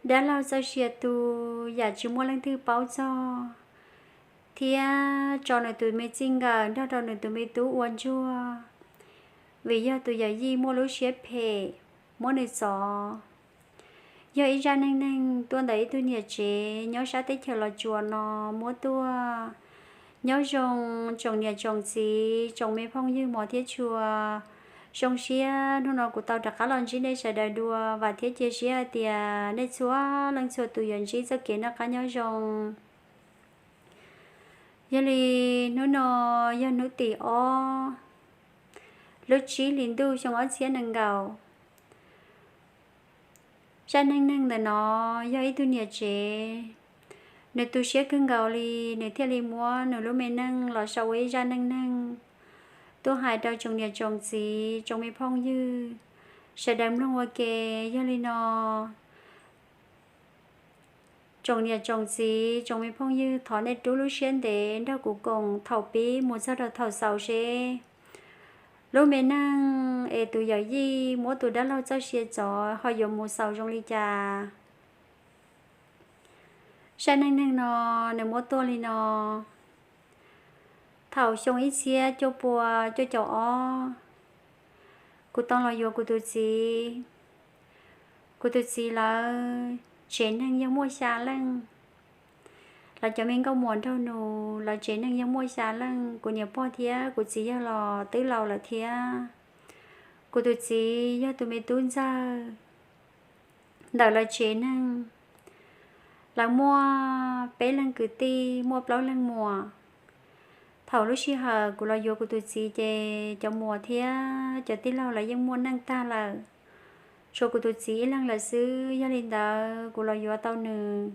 Dab laug txoj sia tu yam tsis muaj leej twg paub txog, thiab tso nws tus me txij nkawm nrog rau nws tus me tub ua ntsuag, vim yog tus yawm yij muaj lub siab phem muab nws txov. Yog ib zaj neej neeg tuaj ntawm ib tug niam tsev nyob sab teb chaws Los Tsuas no muab tuaj. Nyob zoo tsoom niam tsoom txiv, tsoom me phooj ywg hmov thiab tshua. Zoo siab hnub no kuv tau rov qab los ntsib nej sawv daws dua, vam thiab cia siab hais tias nej txhua leej txhua tus yuav ntsib txoj kev noj qab nyob zoo. Yog li hnub no yog hnub tim ob lub tsib hlis ntuj xyoo ob txhiab nees nkaum. Zaj neej neeg ntawm no yog ib tug niam tsev, nws tu siab kawg nkaus li, nws thiaj li muab nws lub me neej los sau ua ib zaj neej neeg tuaj hais rau tsoom niam tsoom txiv, tsoom me phooj ywg sawv daws mloog ua ke. Yog li no, tsoom niam tsoom txiv, tsoom me phooj ywg, thov nej rub lub siab ntev nrog kuv koom thaum pib mus txog rau thaum xaus seb lub me neej es tus yawm yij muab tus dab laug txoj sia txov ho yuav mus xaus zoo li cas. Zaj neej neeg no nws muab tuaj li no. Thaum xyoo ib txhiab cuaj pua cuaj caum ob, kuv tau los yuav kuv tus txiv. Kuv tus txiv lawv tsev neeg yog muaj xya leej. Lawv cov me nkauj muam nraug nus lawv tsev neeg yog muaj xya leej. Kuv niam pog thiab kuv txiv yawg los twb laus lawm thiab. Kuv tus txiv yog tus me tub ntxawg ntawm lawv tsev neeg. Lawv muaj peb leeg kwv tij, muaj plaub leeg muam. Thaum lub sij hawm kuv los yuav kuv tus txiv ces cov muam thiab cov tij laug lawv yeej muaj neej tag lawm, tshuav kuv tus txiv ib leeg lawm xwb. Yog li ntawd kuv los yuav tau nws.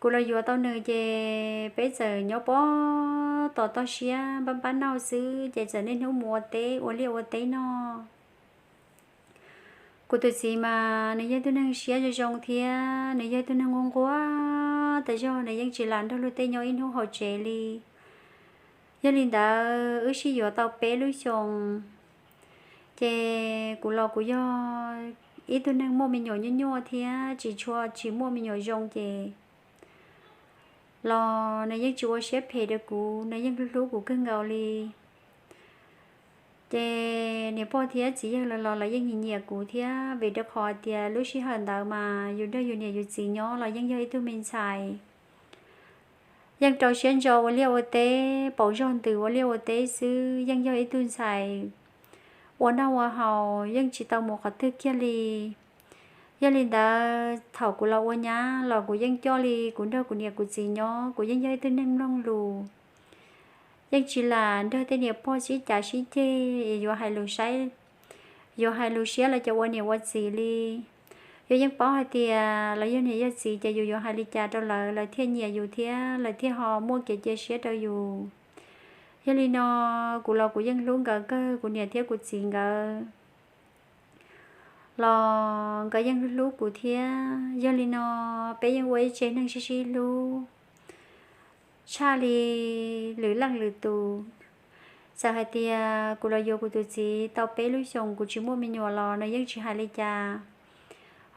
Kuv los yuav tau nws ces peb txawm nyob pob tom toj siab npab npab nauj xwb, ces txawm niaj hnub mus ua teb ua liaj ua teb noj. Kuv tus txiv mas nws yog ib tug neeg siab zoo zoo thiab nws yog ib tug neeg nquag nquag tas zog, nws yeej tsis lam nrog luag tej nyob ib hnub hauv tsev li. Yog li ntawd wb sib yuav tau peb lub xyoos, ces kuv los kuv yog ib tug neeg muaj me nyuam nyuaj nyuaj thiab tsis tshua tsis muaj me nyuam zoo ces los nws yeej tsis ua siab phem rau kuv, nws yeej hlub hlub kuv kawg nkaus li. Ces niam pog thiab txiv yawg lawv los lawv yeej nyiam nyiam kuv thiab, vim rau qhov hais tias lub sij hawm ntawd mas yus nrog yus niam yus txiv nyob los yeej yog ib tug me ntxhais, yeej rau siab ntso ua liaj ua teb, pauv zog ntws ua liaj ua teb xwb, yeej yog ib tug ntxhais ua noj ua haus, yeej tsis tau mus qhov twg kiag li. Yog li ntawd thaum kuv los ua nyab los kuv yeej coj li kuv nrog kuv niam kuv txiv nyob, kuv yeej yog ib tug neeg mloog lus, yeej tsis lam nrog tej niam pog sib cav sib ceg es yuav hais lus saib, yuav hais lus siab lawv cov ua niam ua txiv li. Yus yeej paub hais tias lawv yog niam yog txiv ces yus yuav hais li cas rau lawv, lawv thiaj nyiam yus thiab lawv thiaj ho muaj kev cia siab rau yus. Yog li no, kuv los kuv yeej hlub nkawd kawg, kuv niam thiab kuv txiv nkawd los nkawd yeej hlub kuv thiab. Yog li no, peb yeej ua ib tsev neeg sib sib hlub tshaj li lwm leej lwm tus. Txawm hais tias kuv los yuav kuv tus txiv tau peb lub xyoos kuv tsis muaj me nyuam los nws yeej tsis hais li cas.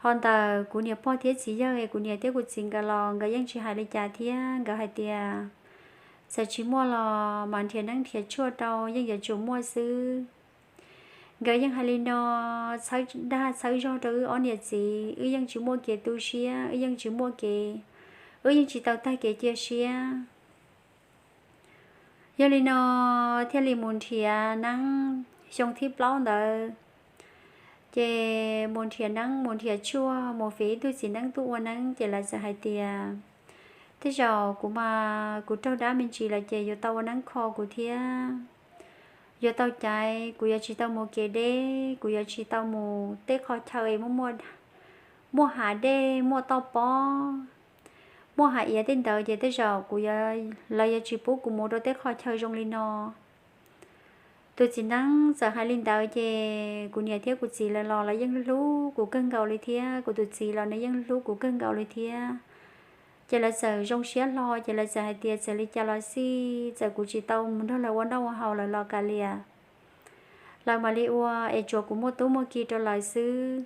Ho ntawm kuv niam pog thiab txiv yawg es kuv niam thiab kuv txiv nkawd los nkawd yeej tsis hais li cas thiab, nkawd hais tias txawm tsis muaj los mas nrhiav neeb nrhiav tshuaj rau yeej yuav tsum muaj xwb. Nkawd yeej hais li no, txhawb dag txhawb zog rau wb ob niam txiv, wb yeej tsis muaj kev tu siab, wb yeej tsis muaj kev, wb yeej tsis tau tag kev cia siab. Yog li no, thiaj li mus nrhiav neeb xyoo thib plaub ntawd, ces mus nrhiav neeb mus nrhiav tshuaj mus fiv ib tug txiv neeb tuaj ua neeb, ces lawv txawm hais tias, tej zaum kuv mas kuv raug dab me ntsis lawm ces yuav tau ua neeb kho kuv thiab. Yuav tau caiv kuv yuav tsis tau mus kev deb, kuv yuav tsis tau mus tej qhov chaw es muaj hav dej, muaj toj pob, muaj hav iav tej ntawd, ces tej zaum kuv, lawv yuav tsis pub kuv mus rau tej qhov chaw zoo li no. Tus txiv neeb txawm hais li ntawd, ces kuv niam thiab kuv txiv lawv los lawv yeej hlub kuv kawg nkaus li thiab, kuv tus txiv los nws yeej hlub kuv kawg nkaus li thiab. Ces lawv txawm zoo siab hlo, ces lawv txawm hais tias txawm li cas los xij, txawm kuv tsis tau mus nrog lawv ua noj ua haus lawv los kav liam, lawv mam li ua es tsuav kuv muaj tub muaj ki rau lawv xwb.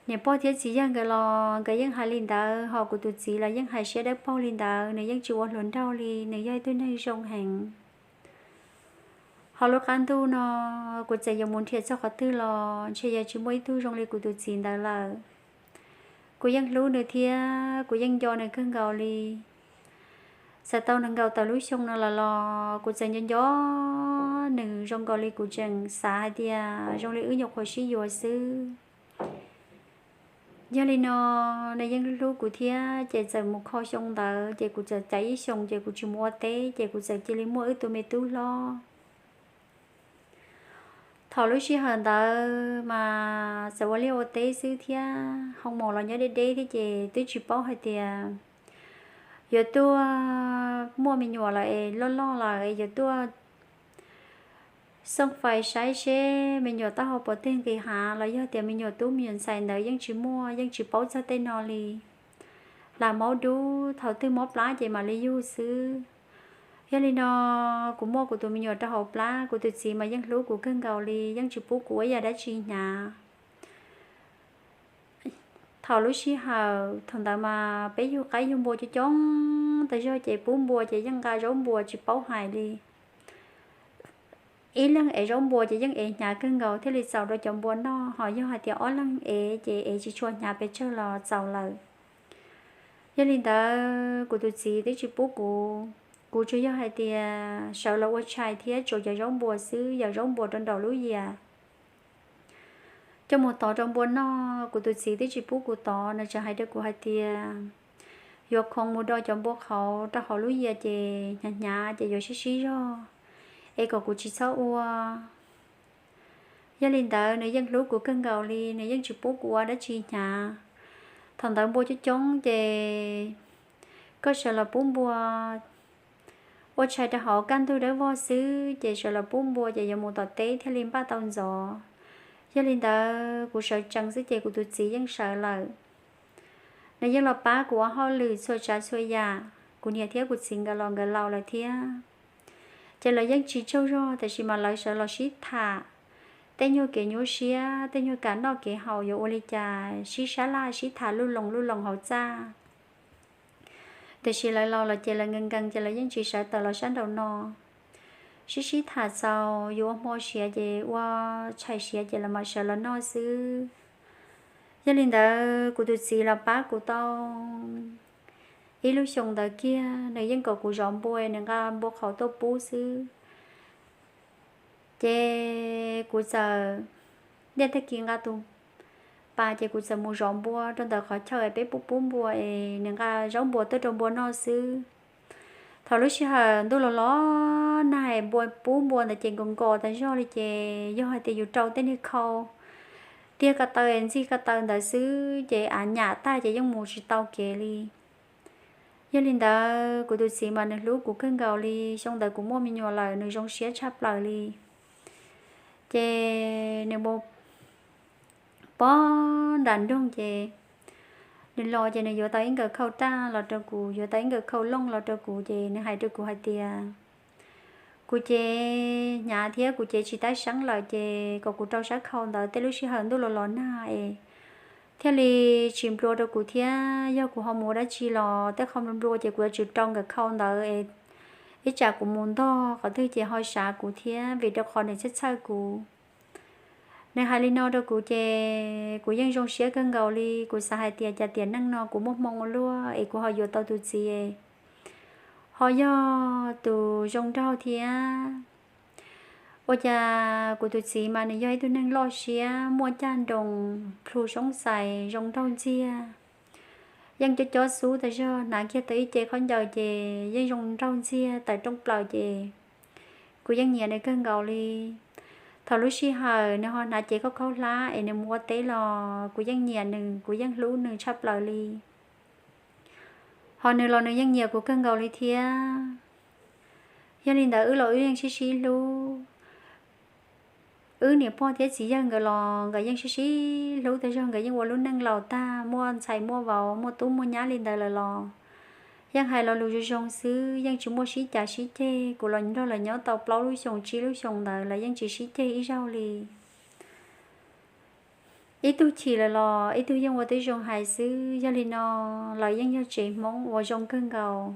Niam pog thiab txiv yawg nkawd los nkawd yeej hais li ntawd, ho kuv tus txiv los yeej hais siab dawb paug li ntawd, nws yeej tsis ua hluas nraug li, nws yog ib tug neeg zoo heev. Ho lub qab ntuj no kuv txawm yuav mus nrhiav txog qhov twg los ntshe yuav tsis muaj ib tug zoo li kuv tus txiv ntawd lawm. Kuv yeej hlub nws thiab kuv yeej nco nws kawg nkaus li. Txawm tau nees nkaum tawm lub xyoo no los los kuv txawm nco nco nws zoo nkaus li kuv tseem xav hais tias zoo li wb nyuam qhuav sib yuav xwb. Yog li no, nws yeej hlub kuv thiab ces txawm mus kho xyoo ntawd ces kuv txawm caiv ib xyoos ces kuv tsis mus ua teb ces kuv txawm cia li muaj wb tus me tub hlob. Thaum lub sij hawm ntawd mas txawm ua liaj ua teb xwb thiab hoo mos los nyob deb deb thiab ces twb tsis paub hais tias yuav tuaj muaj me nyuam lawm es loj loj lawm es yuav tuaj xoj fais saib seb me nyuam taub hau puas teg nqis hav los yog tias me nyuam tub me nyuam ntxhais ntawd yeej tsis muaj, yeej tsis paub txog tej no li. Hla maub dub, thaum twg mob plab ces mam li yug xwb. Yog li no, kuv muaj kuv tus me nyuam rau hauv plab, kuv tus txiv mas yeej hlub kuv kawg nkaus li, yeej tsis pub kuv ua ib yam dab tsi hnyav. Thaum lub sij hawm thaum ntawd mas peb yug qaib yug npua coob coob tas zog ces pub npua ces yeej nqa zaub npua tsis paub hais li. Ib leeg ev zaub npua ces yeej ev hnyav kawg nkaus thiaj li txaus rau cov npua noj, ho yog hais tias ob leeg ev ces ev tsis tshua hnyav pes tsawg los txaus lawm. Yog li ntawd kuv tus txiv twb tsis pub kuv, kuv tsuas yog hais tias sawv los ua tshais thiab tsuav cov zaub npua xwb, yawm zaub npua rau nraum lub yias coj mus tov rau npua noj. Kuv tus txiv twb tsis pub kuv tov, nws tseem hais rau kuv hais tias yuav khoov mus do cov npua qhauv rau hauv lub yias ces hnyav hnyav ces yuav sib sib zog, es kom kuv tsis txhob ua. Yog li ntawd nws yeej hlub kuv kawg nkaus li, nws yeej tsis pub kuv ua dab tsi hnyav. Thaum ntawd npua coob coob ces koj sawv los pub npua, ua tshais rau hauv kaj ntug dawb vog xwb ces sawv los pub npua ces yuav mus tom teb thiaj li npaj tau ntxov. Yog li ntawd kuv sawv tsees xwb ces kuv tus txiv yeej sawv lawm. Nws yeej los pab kuv ua hauj lwm txhua tsav txhua yam, kuv niam thiab kuv txiv nkawd los nkawd laus lawm thiab. Ces lawv yeej tsis tsaug zog, tiam sis mas lawv sawv los sib tham tej nyuag kev nyuaj siab, tej nyuag kev noj kev haus yuav ua li cas, sib sab laj sib tham luj loos luj loos hauv txaj. Tiam sis lawv laus lawm ces lawv nkees nkees ces lawv yeej tsis sawv tawm los sab nraum no. Sib sib tham txaus yuav ua hmo siav ces ua tshais siav ces lawv mam sawv los noj xwb. Yog li ntawd kuv tus txiv los pab kuv tau ib lub xyoo ntawd kiag, nws yeej kom kuv zov npua, nws nqa npua qhauv tuaj pub xwb. Ces kuv txawm, niaj tag kis nqa tus pas ces kuv txawm mus zov npua rau ntawm qhov chaw peb pub pub npua es nws nqa zaub npua tuaj rau npua noj xwb. Thaum lub sij hawm ntuj los los nag es npua pub npua ntawd ces nkaus nkaus tas zog li ces yog hais tias yus rau tej niag khau tiag ko taw ntxig ko taw ntawd xwb ces av nyam tag ces yeej mus tsis tau kev li. Yog li ntawd kuv tus txiv mas nws hlub kuv kawg nkaus li, xyoo ntawd kuv muaj me nyuam lawm nws zoo siab tshaj plaws li. Ces nws mus pog nram nroog ces nws los ces nws yuav tau ib nkawm khau raj los rau kuv, yuav tau ib nkawm khau looj los rau kuv ces nws hais rau kuv hais tias kuv cev hnyav thiab kuv cev tsis tab seeb lawm ces kom kuv rau sab khau ntawd tej lub sij hawm ntuj los los nag es thiaj li tsis nplua rau kuv thiab yog kuv ho mus ua dab tsi los tej qho nplua nplua ces kuv yuav tsum rau nkawm khau ntawd es ib tsam kuv mus ntog qhov twg ces ho sav kuv thiab vim rau qhov nws txhawj txhawj kuv. Nws hais li no rau kuv ces kuv yeej zoo siab kawg nkaus li, kuv xav hais tias cas tiam neej no kuv muaj hmoo ua luaj es kuv ho yuav tau tus txiv ho yog tus zoo nraug thiab. Ua cas kuv tus txiv mas nws yog ib tug neeg loj siab muaj caj nroos plhu soob xais zoo nraug ntxiag, yeej cob cob xub tas zog, hnav kiag tau ib ce khaub ncaws ces yeej zoo nraug ntxiag tawm rooj plaws ces kuv yeej nyiam nws kawg nkaus li. Thaum lub sij hawm nws ho hnav cev khaub khaub hlab es nws mus ua teb los kuv yeej nyiam nws, kuv yeej hlub nws tshaj plaws li. Ho nws los nws yeej nyiam kuv kawg nkaus li thiab. Yog li ntawd wb los wb yeej sib sib hlub. Wb niam pog thiab txiv yawg nkawd los nkawd yeej sib sib hlub tas zog, nkawd yeej ua lub neej laus tag, muaj ntxhais muaj vauv, muaj tub muaj nyab li ntawd lawm los yeej hais lo lus zoo zoo xwb, yeej tsis muaj sib cav sib ceg. Kuv los nrog lawv nyob tau plaub lub xyoos tsib lub xyoos ntawd lawv yeej tsis sib ceg ib zaug li. ib tug chim lawm los ib tug yeej ua tib zoo hais xwb. Yog li no, lawv yeej yog tsev Hmoob uas zoo kawg nkaus,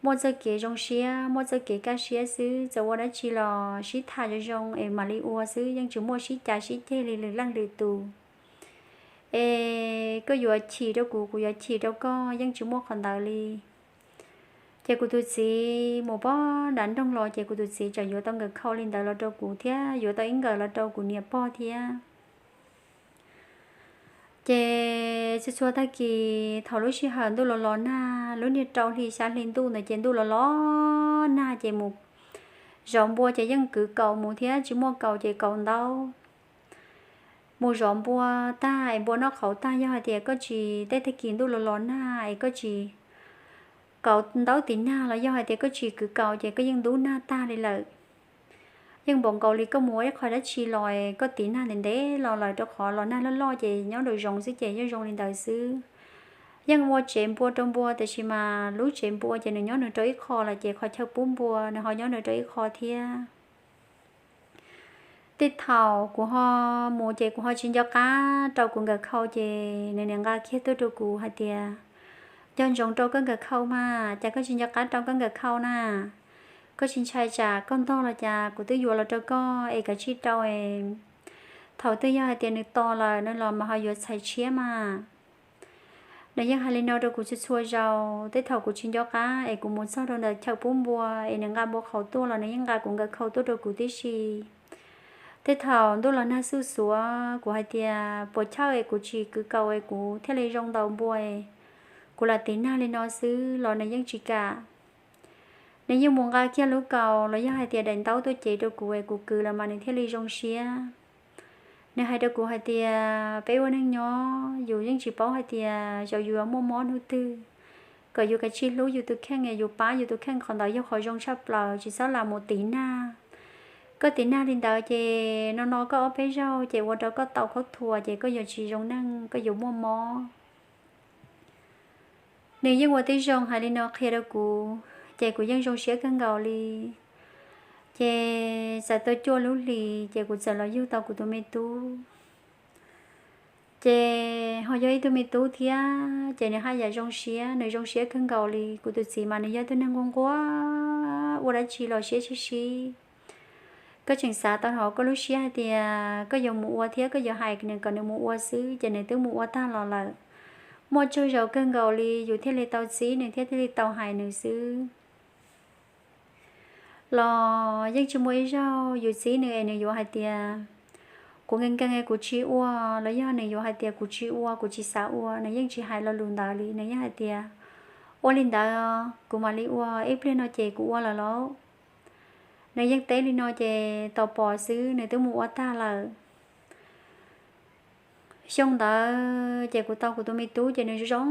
muaj txoj kev zoo siab, muaj txoj kev kaj siab xwb. Txawm ua dab tsi los sib tham zoo zoo es mam li ua xwb, yeej tsis muaj sib cav sib ceg li lwm leej lwm tus. Es koj yuav chim rau kuv, kuv yuav chim rau koj, yeej tsis muaj qhov ntawd li. Ces kuv tus txiv mus pog nram nroog los ces kuv tus txiv tseem yuav tau nkawm khau li ntawd los rau kuv thiab yuav tau ib nkawm los rau kuv niam pog thiab. Ces txhua txhua tag kis thaum lub sij hawm ntuj los los nag, lub niag rau hli xya hli ntuj ntawd ces ntuj los los nag ces mus zov npua ces yeej kwv kaus mus thiab, tsis muaj kaus ces kaus ntaub. Mus zov npua tag es npua noj qhauv tag, yog hais tias koj tsis, tej tag kis ntuj los los nag es koj tsis kaus ntaub tiv nag los yog hais tias koj tsis kwv kaus ces koj yeej ntub nag tag li lawm. Yeej npaum nkaus li koj mus ua ib qho dab tsi los koj tiv nag ntev ntev los lawm, rau qhov los nag loj loj ces nyob nraum zoov xwb ces yeej zoo li ntawd xwb. Yeej ua tsev npua rau npua, tiam sis mas lub tsev npua ces nws nyob nws rau ib qho lawm ces qhov chaw pub npua nws ho nyob nws rau ib qho thiab. Tej thaum kuv ho mus ces kuv ho tsis nco qab rau kuv nkawm khau ces nws niaj nqa kiag tuaj rau kuv hais tias, nco ntsoov rau koj nkawm khau mas, cas koj tsis nco qab rau koj nkawm khau na? Koj tsis ntshai tsam koj ntog los cas, kuv twb yuav los rau koj es kav tsij rau es thaum twg yog hais tias nws to lawm no los mas ho yuav txhais tshiab mas. Nws yeej hais li no rau kuv txhua txhua zaus. Tej thaum kuv tsis nco qab es kuv mus txog rau ntawm chaw pub npua es nws nqa npua qhauv tuaj los nws yeej nqa kuv nkawm khau tuaj rau kuv tib si. Tej thaum ntuj los nag xuj xuav kuv hais tias puas chawj es kuv tsis kwv kaus es kuv thiaj li zoo ntaus npua, kuv lam tiv nag li no xwb los nws yeej tsis kam. Nws yeej mus nqa kiag lub kaus los yog hais tias daim ntaub tuaj cev rau kuv es kuv kwv los mas nws thiaj li zoo siab. Nws hais rau kuv hais tias peb ua neej nyob yus yeej tsis paub hais tias xyov yus yuav muaj mob hnub twg, kom yus kav tsij hlub yus tus kheej es yus pab yus tus kheej, qhov ntawd yog qhov zoo tshaj plaws, tsis txhob lam mus tiv nag. Koj tiv nag li ntawd ces no no koj ob peb zaug ces ua rau koj tau khaub thuas ces koj yuav tsis zoo neej, koj yuav muaj mob. Nws yeej ua tib zoo hais li no qhia rau kuv ces kuv yeej zoo siab kawg nkaus li. Ces txawm tau cuaj lub hlis ces kuv txawm los yug tau kuv tus me tub. Ces ho yog ib tug me tub thiab ces nws haj yam zoo siab, nws zoo siab kawg nkaus li. Kuv tus txiv mas nws yog tug neeg nquag nquag, ua dab tsi los siab sib sib. Koj tseem xav tau hauv koj lub siab hais tias koj yuav mus ua thiab koj yuav hais nws kom nws mus ua xwb ces nws twb mus ua tag los lawm. Muaj tsawg zaus kawg nkaus li yus thiaj li tau txib nws thiab thiaj li tau hais nws xwb. Los yeej tsis muaj ib zaug yus txib nws es nws yuav hais tias kuv nkees nkees kuv tsis ua, los yog nws yuav hais tias kuv tsis ua, kuv tsis xav ua, nws yeej tsis hais lo lus ntawd li. Nws yeej hais tias ua li ntawd kuv mam li ua, ib pliag no ces kuv ua lawm lauj. Nws yeej teb li no ces tos pom xwb nws twb mus ua tag lawm. Xyoo ntawd ces kuv tau kuv tus me tub ces nws zoo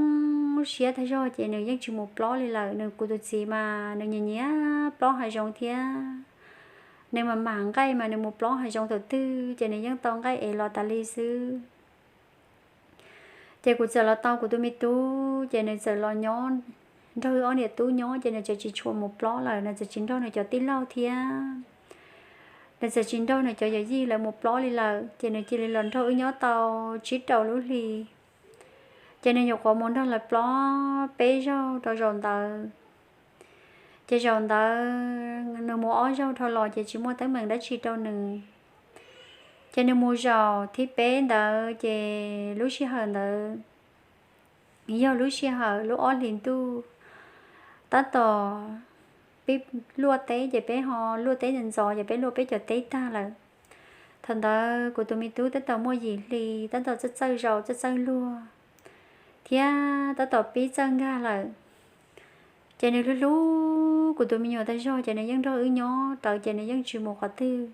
siab tag zog ces nws yeej tsis mus plob li lawm. Nws kuv tus txiv mas nws nyiam nyiam plob hav zoov thiab. Nws mam mam nqaij mas nws mus plob hav zoov thaum twg ces nws yeej tau nqaij ev los tas li xwb. Ces kuv txawm los tau kuv tus me tub ces nws txawm los nyob nrog wb ob niam tub nyob ces nws txawm tsis tshua mus plob lawm, nws txawm tsis nrog nws cov tij laug thiab. Nws txawm tsis nrog nws cov yawm yij lawv mus plob li lawm ces nws cia li los nrog wb nyob tau tsib rau lub hli. Ces nws nyuam qhuav mus nrog lawv plob peb zaug rau zaum ntawd. Ces zaum ntawd nws mus ob zaug dhau los ces tsis muaj teeb meem dab tsi rau nws. Ces nws mus zaum thib peb ntawd ces lub sij hawm ntawd yog lub sij hawm lub ob hlis ntuj tab tom pib luaj teb ces peb ho luaj teb ntxov ces peb luaj peb cov teb tag lawm. Thaum ntawd kuv tus me tub tab tom muaj yim hli, tab tom txawj txawj zaum txawj txawj luag thiab tab tom pib txawj nkag lawm. Ces nws hlub hlub kuv tus me nyuam tag zog ces nws yeej nrog wb nyob rawv ces nws yeej tsis mus qhov twg.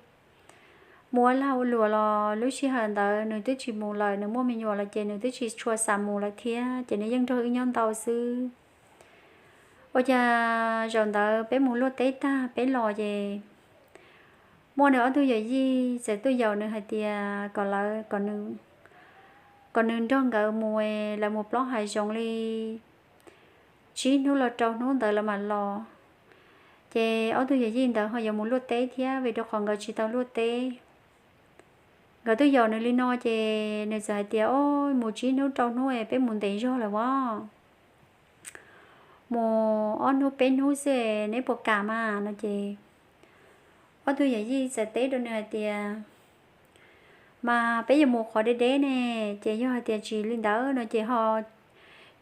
Mus ua lag ua luam los lub sij hawm ntawd nws twb tsis mus lawm, nws muaj me nyuam lawm ces nws twb tsis tshua xav mus lawm thiab ces nws yeej nrog wb nyob ntau xwb. Ua cas zaum ntawd peb mus luaj teb tag peb los ces muaj nws ob tug yawm yij txawm tuaj yaum nws hais tias kom lawv, kom nws nrog nkawd mus, lawv mus plob hav zoov li tsib hnub los rau hnub ntawd lawv mam los. Ces ob tug yawm yij ntawd ho yuav mus luaj teb thiab vim rau qhov nkawd tsis tau luaj teb. nkawd twb yaum nws li no ces nws txawm hais tias, Ob, mus tsib hnub rau hnub es peb mus ntev zog lawm as, mus ob hnub peb hnub xwb neb puas kam mas? No ces ob tug yawm yij txawm teb rau nws hais tias, Mas peb yuav mus qhov deb deb ne, ces yog hais tias tsis li ntawd no ces ho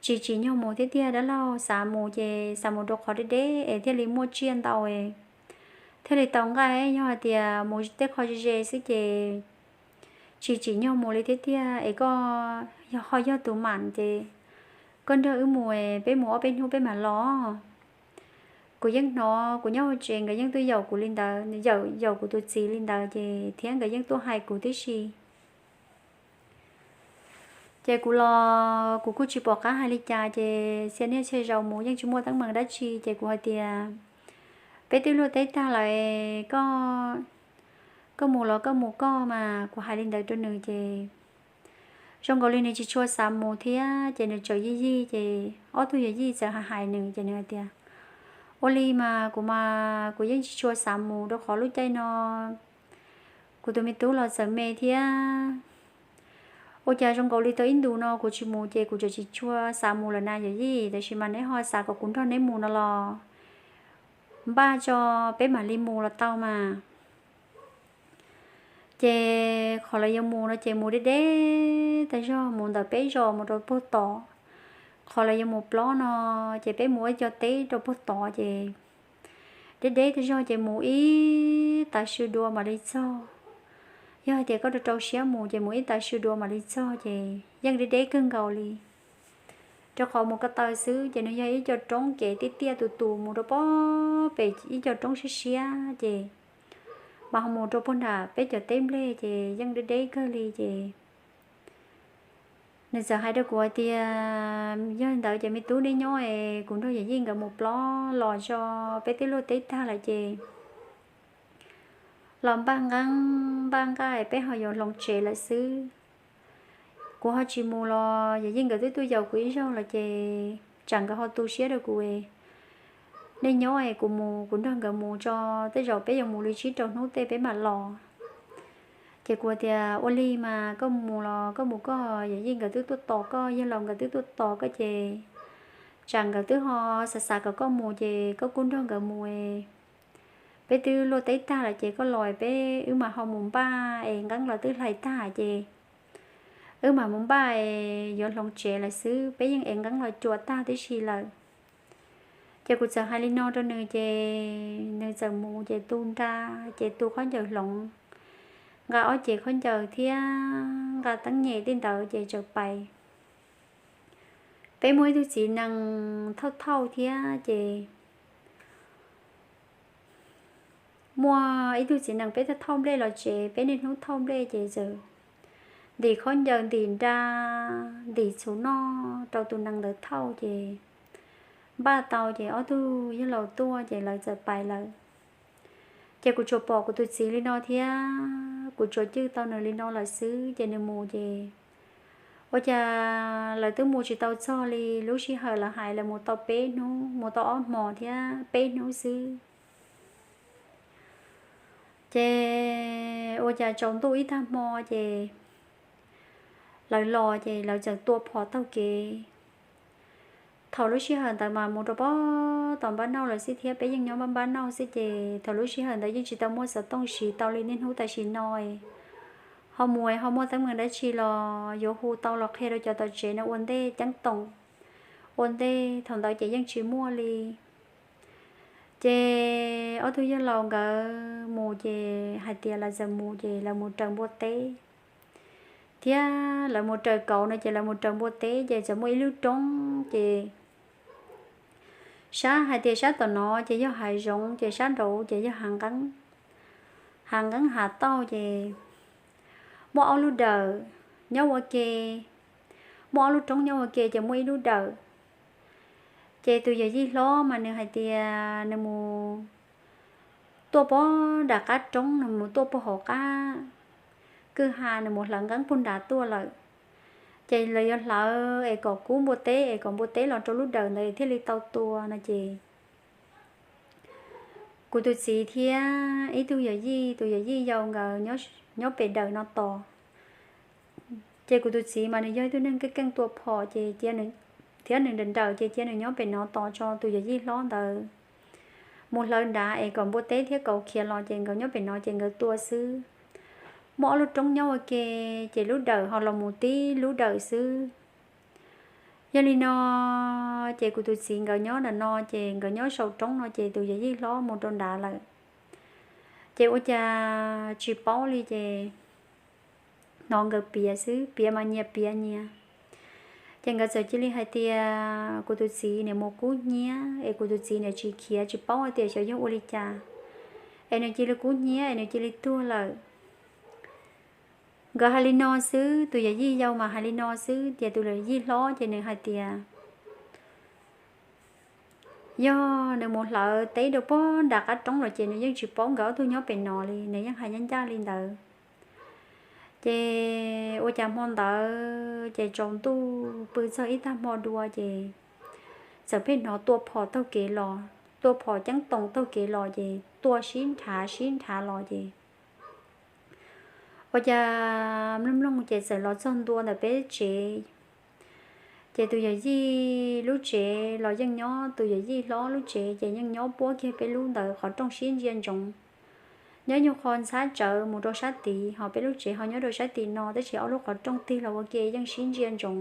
tsis tsim nyog mus thiab tiag dab laug. Xav mus ces xav mus rau qhov deb deb es thiaj li muaj tsiaj ntau, thiaj li tau nqaij. Yog hais tias mus tej qhov ze ze xwb ces tsis tsim nyog mus li thiab tiag es koj ho yog tus mam ces koj nrog wb mus, peb mus ob peb hnub peb mam los. Kuv yeej hnov kuv nyob hauv tsev nkawd yeej tuaj yaum kuv li ntawd, yaum kuv tus txiv li ntawd ces thiab nkawd yeej tuaj hais kuv tib si. Ces kuv los kuv kuj tsis pom qab hais li cas ces txhia niaj txhia zaus mus yeej tsis muaj teeb meem dab tsi ces kuv hais tias, Peb twb luaj teb tag lawm, koj mus los koj mus koj mas. Kuv hais li ntawd rau nws ces zoo nkaus li nws tsis tshua xav mus thiab ces nws tseem yij yij ces ob tug yawm yij txawm hais hais nws ces nws hais tias, Ua li mas kuv mas kuv yeej tsis tshua xav mus rau qhov lub caij no kuv tus me tub los txawm me thiab. Ua cas zoo nkaus li tau ib ntus no kuv tsis mus ces kuv tseem tsis tshua xav mus lawm na yawm yij, tab sis mas neb ho xav kom kuv nrog neb mus no los npaj tso peb mam li mus los tau mas. Ces qhov lawv yuav mus no ces mus deb deb tag zog mus ntawm peb zos mus rau puag tod. Qhov lawv yuav mus plob no ces peb mus ib co teb rau puag tod ces deb deb tag zog ces mus ib tav su dua mam li txog. Yog hais tias koj rau rau siab mus ces mus ib tav su dua mam li txog ces yeej deb deb kawg nkaus li. Rau qhov mus ko taw xwb ces nws yog ib co roob kev tiaj tiaj tus tus mus rau pob pem ib co roob siab siab ces mas ho mus rau puag nram peb cov teb nplej ces yeej deb deb kawg li ces nws txawm hais rau kuv hais tias, Yog li ntawd ces me tub neb nyob es kuv nrog yawm yij nkawd mus plob los tso, peb twb luaj teb tag lawm ces los npaj nqeeb npaj nqaij peb ho yuav hloov tsev lawm xwb. Kuv ho tsis mus los yawm yij nkawd twb tuaj yaum kuv ib zaug lawm ces tsam nkawd ho tu siab rau kuv. Nej nyob es kuv mus, kuv nrog nkawd mus tso, tej zaum peb yuav mus li tsib rau hnub tej peb mam los. Ces kuv hais tias, Ua li mas koj mus los koj mus koj, yawm yij nkawd twb tuaj tos koj, yawg laus nkawd twb tuaj tos koj ces tsam nkawd twb ho xav xav kom koj mus ces koj kuj nrog nkawd mus. Peb twb luaj teb tag lawm ces koj los peb wb mam ho mus npaj es nqeeb los twb hlais tag ces wb mam mus npaj es yuav hloov tsev lawm xwb, peb yeej ev nqeeb los cua tag tib si lawm. Ces kuv txawm hais li no rau nws ces nws txawm mus ces tu nra, ces tu khaub ncaws hloov, nqa ob cev khaub ncaws thiab nqa teeb nyem tej ntawd ces txawm pais. Peb muaj ib tug txiv nees thauj thauj thiab ces muaj ib tug txiv nees peb thauj nplej los tsev, peb niaj hnub thauj nplej ces txawm ntim khaub ncaws ntim nra ntim txhuv noj rau tus nees ntawd thauj ces npaj tau ces ob tug yawg laus tuaj ces lawv txawm pais lawm. Ces kuv tsuas pom kuv tus txiv li no thiab kuv tsuas cwj tau nws li no lawm xwb ces nws mus ces ua cas lawv twb mus tsis tau txog li, lub sij hawm lawv hais lawv mus tau peb hnub, mus tau ob hmo thiab peb hnub xwb. Ces ua cas tsaus ntuj ib tag hmo ces lawv los ces lawv txawm tua phom taug kev. Thaum lub sij hawm ntawd mas mus rau pob tom npab nauj lawm xwb thiab peb yeej nyob npab npab nauj xwb ces thaum lub sij hawm ntawd yeej tsis tau muaj xov tooj siv tau li niaj hnub tam sim no. Ho mus ho muaj teeb meem dab tsi los yuav hu tau los qhia rau cov tom tsev no ua ntej ceeb toom, ua ntej thaum ntawd ces yeej tsis muaj li. Ces ob tug yawg laus nkawd mus ces hais tias lawv txawm mus ces lawv mus raws npua teb thiab lawv mus raws kauv no ces lawv mus raws npua teb ces txawm muaj ib lub roob ces sab hais tias sab tom no ces yog hav zoov ces sab nraud ces yog hav nqeeb, hav nqeeb hav tauj ces muaj ob lub dawm nyob ua ke, muaj ob lub roob nyob ua ke ces muaj ib lub dawm. Ces tus yawm yij hlob mas nws hais tias nws mus tuaj pob nram qab roob, nws mus tuaj puag hauv qab kwj ha, nws mus hlawv nqeeb puag nrad tuaj lawm. Ces lawv yuav hlawv es kom kub npua teb es kom npua teb los rau lub dawm ntawd thiaj li tau tua no ces kuv tus txiv thiab ib tug yawm yij, tus yawm yij yau nkawd nyob pem dawm no tos. Ces kuv tus txiv mas nws yog ib tug neeg keej keej tua phom ces cia nws, thiab nws nrawm nrawm ces cia nws nyob pem no tos tso tus yawm yij hlob ntawd mus hlawv nrad es kom npua teb thiab kauv khiav los ces nkawd nyob pem no ces nkawd tua xwb. Muaj ob lub roob nyob ua ke, ces lub dawm ho los mus tib lub dawm xwb. Yog li no ces kuv tus txiv nkawd nyob nram no ces nkawd nyob saum roob no ces tus yawm yij hlob mus rau nrad lawm. Ces ua cas tsis paub li ces hnov nkawd piav xwb, piav mas nyias piav nyias. Ces nkawd txawm cia li hais tias kuv tus txiv niam mus kub hnyiab es kuv tus txiv niam tsis khiav, tsis paub hais tias xyov yog ua li cas es nws cia li kub hnyiab es nws cia li tuag lawm. Nkawd hais li no xwb, tus yawm yij yau mas hais li no xwb, ces tus yawm yij hlob ces nws hais tias yog nws mus hlawv teb rau puag nram qab roob los ces nws yeej tsis paub nkawd ob tug nyob pem no li, nws yeej hais ncaj ncaj li ntawd. Ces ua cas hmo ntawd ces tsaus ntuj pw txog ib tag hmo dua ces txawm pheej hnov tua phom taug kev los, tua phom ceeb toom taug kev los ces tua sib nrhav sib nrhav los ces ua cas mloog mloog ces txawm los txog ntua ntawm peb tsev. Ces tus yawm yij lub tsev los yeej nyob, tus yawm yij hlob lub tsev ces yeej nyob puab kiag peb lub ntawd qhov rooj sib ntsia ntsoov, nyob nyuag qho ntxhab tsawv mus rau sab tid, ho peb lub tsev ho nyob rau sab tim no, tab sis ob lub qhov rooj tig los ua ke yeej sib ntsia ntsoov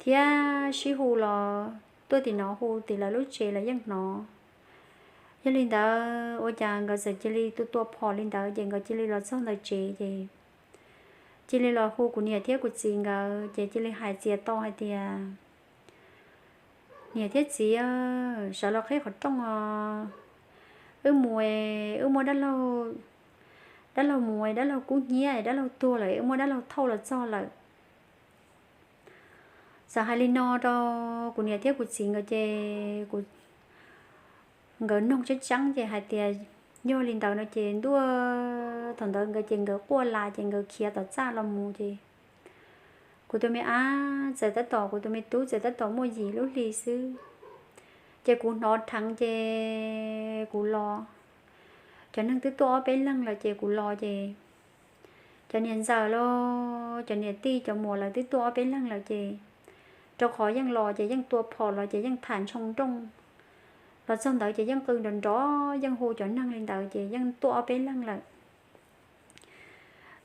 thiab sib hu los tuaj tim no hu tim lawv lub tsev los yeej hnov. Yog li ntawd ua cas nkawd txawm cia li tua tua phom li ntawd ces nkawd cia li los txog ntawm tsev ces cia li los hu kuv niam thiab kuv txiv nkawd ces cia li hais txias to hais tias, niam thiab txiv, sawv los qhib qhov rooj os, wb mus, wb muab dab laug, dab laug mus, dab laug kub hnyiab, dab laug tuag lawm, wb muab dab laug thauj los txog lawm. Txawm hais li no rau kuv niam thiab kuv txiv nkawd ces kuv, nkawd noog tseeb tseeb ces hais tias yog li ntawd no ces ntuj, thaum ntawd nkawd ces nkawd quaj las ces nkawd khiav tom txaj los mus ces kuv tus me ab txawm tab tom, kuv tus me tub txawm tab tom muaj yim lub hli xwb. Ces kuv hnov dheev ces kuv los, cov neeg twb tuaj ob peb leeg lawm ces kuv los ces cov niam ntxawm los cov niam tij cov muam lawv twb tuaj ob peb leeg lawm ces rau qhov yeej los ces yeej tua phom los ces yeej tham ntshoo nrooj, los txog ntawd ces yeej qw nrov nrov yeej hu cov neeg li ntawd ces yeej tuaj ob peb leeg lawm.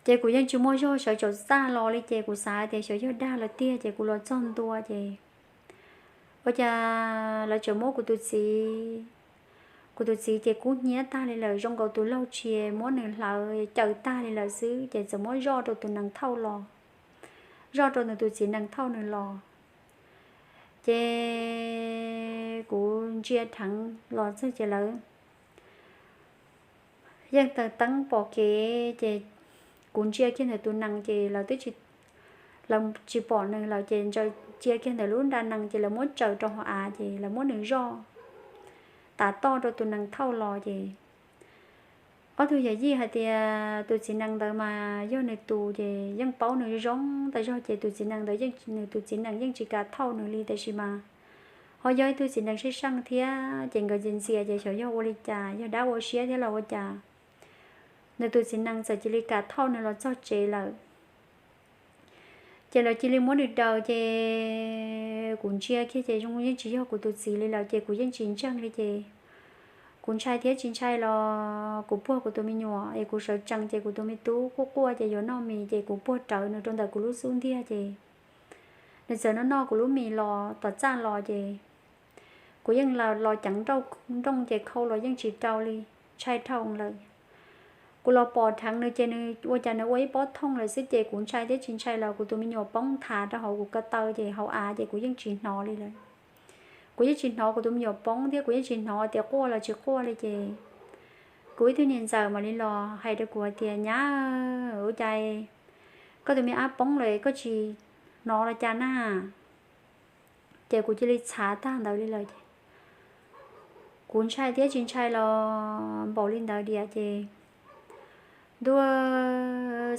Ces kuv yeej tsis muaj zog sawv tsaum txaj los li ces kuv xav tias xyov yog dag los tiag ces kuv los txog ntua ces ua cas lawv tseem muab kuv tus txiv, kuv tus txiv ces kub hnyiab tag li lawm, zoo nkaus tus laug tshis muab nws hlawv caws tag li lawm xwb ces txawm muab zoj rau tus nees thauj los, zoj rau nws tus txiv nees thauj nws los. Ces kuv ntsia dheev los txog ces lawv yeej taws teeb pom kev ces kuv ntsia kiag ntawm tus nees ces lawv twb tsis, lawv tsis pom nws lawm ces ntsia kiag ntawm lub nra nees ces lawv muab tsaws rau hauv av ces lawv muab nws zoj tav toj rau tus nees thauj los ces ob tug yawm yij hais tias tus txiv nees ntawd mas yog nws tus ces yeej paub nws zoo tas zog ces tus txiv nees ntawd yeej, nws tus txiv nees yeej tsis kam thauj nws li, tab sis mas ho yog ib tug txiv nees sib seej thiab ces nkawd ntxias ntxias ces xyov yog ua li cas, yog dab ua siab thiab los ua cas, nws tus txiv nees txawm cia li kam thauj nws los txog tsev lawm. Ces lawv cia li muab nws daws ces kuv ntsia kiag ces zoo yeej tsis yog kuv tus txiv li lawm ces kuv yeej tsis ntseeg li ces kuv ntshai thiab tsis ntshai los kuv puag kuv tus me nyuam es kuv sawv tsees ces kuv tus me tub quaj quaj ces yuav noj mis ces kuv puag rawv nws rau ntawm kuv lub xub ntiag ces nws txawm noj noj kuv lub mis los tom txaj los ces kuv yeej los ceev nrooj ces khau los yeej tsis rau li, ntshai dhau lawm. Kuv los pom dheev nws ces nws ua cas nws ua ib pob thooj lawm xwb ces kuv ntshai thiab tsis ntshai los kuv tus me nyuam poob nthav rau hauv kuv ko taw ces hauv av ces kuv yeej tsis hnov li lawm. Kuv yeej tsis hnov kuv tus me nyuam poob thiab kuv yeej tsis hnov tias quaj los tsis quaj li ces kuv ib tug niam ntxawm mam li los hais rau kuv hais tias, nyab, ua cas koj tus me ab poob lawm koj tsis hnov los cas na? Ces kuv cia li txhav tag ntawd li lawm ces kuv ntshai thiab tsis ntshai los npaum li ntawd diam ces ntuj,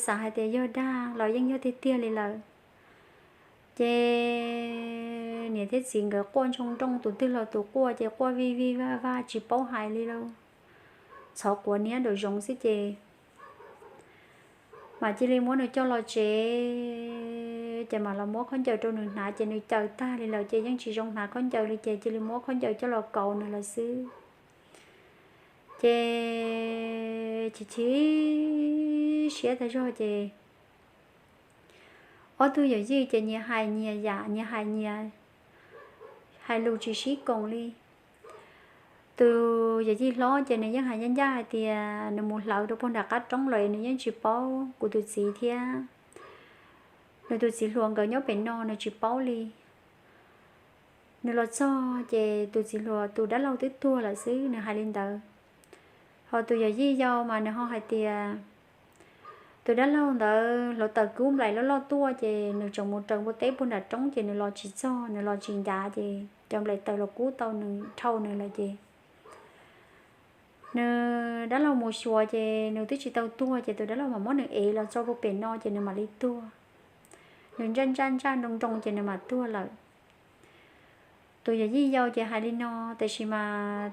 xav hais tias yog dag los yeej yog tiag tiag li lawm. Ces niam thiab txiv nkawd quaj ntshoo nrooj, tus twg los tus quaj ces quaj vij vij vaj vaj tsis paub hais li lauj, txhov quav niab nraum zoov xwb ces Mas cia li muab nws coj los tsev, ces mam los muab khaub ncaws rau nws hnav, ces nws caws tag li lawm ces yeej tsis zoo hnav khaub ncaws li, ces cia li muab khaub ncaws coj los kauv nws lawm xwb. Ces chim chim siab tag zog ces ob tug yawm yij ces nyias hais nyias yam, nyias hais nyias, hais lus tsis sib koom li. Tus yawm yij hlob ces nws yeej hais ncaj ncaj hais tias nws mus hlawv rau puag nram qab roob lawm, nws yeej tsis paub kuv tus txiv thiab nws tus txiv hluas nkawd nyob pem no, nws tsis paub li. Nws los txog ces tus txiv hluas, tus dab laug twb tuag lawm xwb, nws hais li ntawd. Ho tus yawm yij yau mas nws ho hais tias tus dab laug ntawd hluav taws kub nplaim loj loj tuaj, ces nws tseem mus raws npua teb puag nram roob, ces nws los tsis txog, nws los tsis ncav, ces cov nplaim taws los kub tau nws, dhau nws lawm ces nws dab laug mus xyuas ces nws twb tsis tau tuag, ces tus dab laug mam muab nws ev los tso puag pem no ces nws mam li tuag. Nws ntsaj ntsaj ntsaj nroo nroo ces nws mam tuag lawm. Tus yawm yij yau ces hais li no, tiam sis mas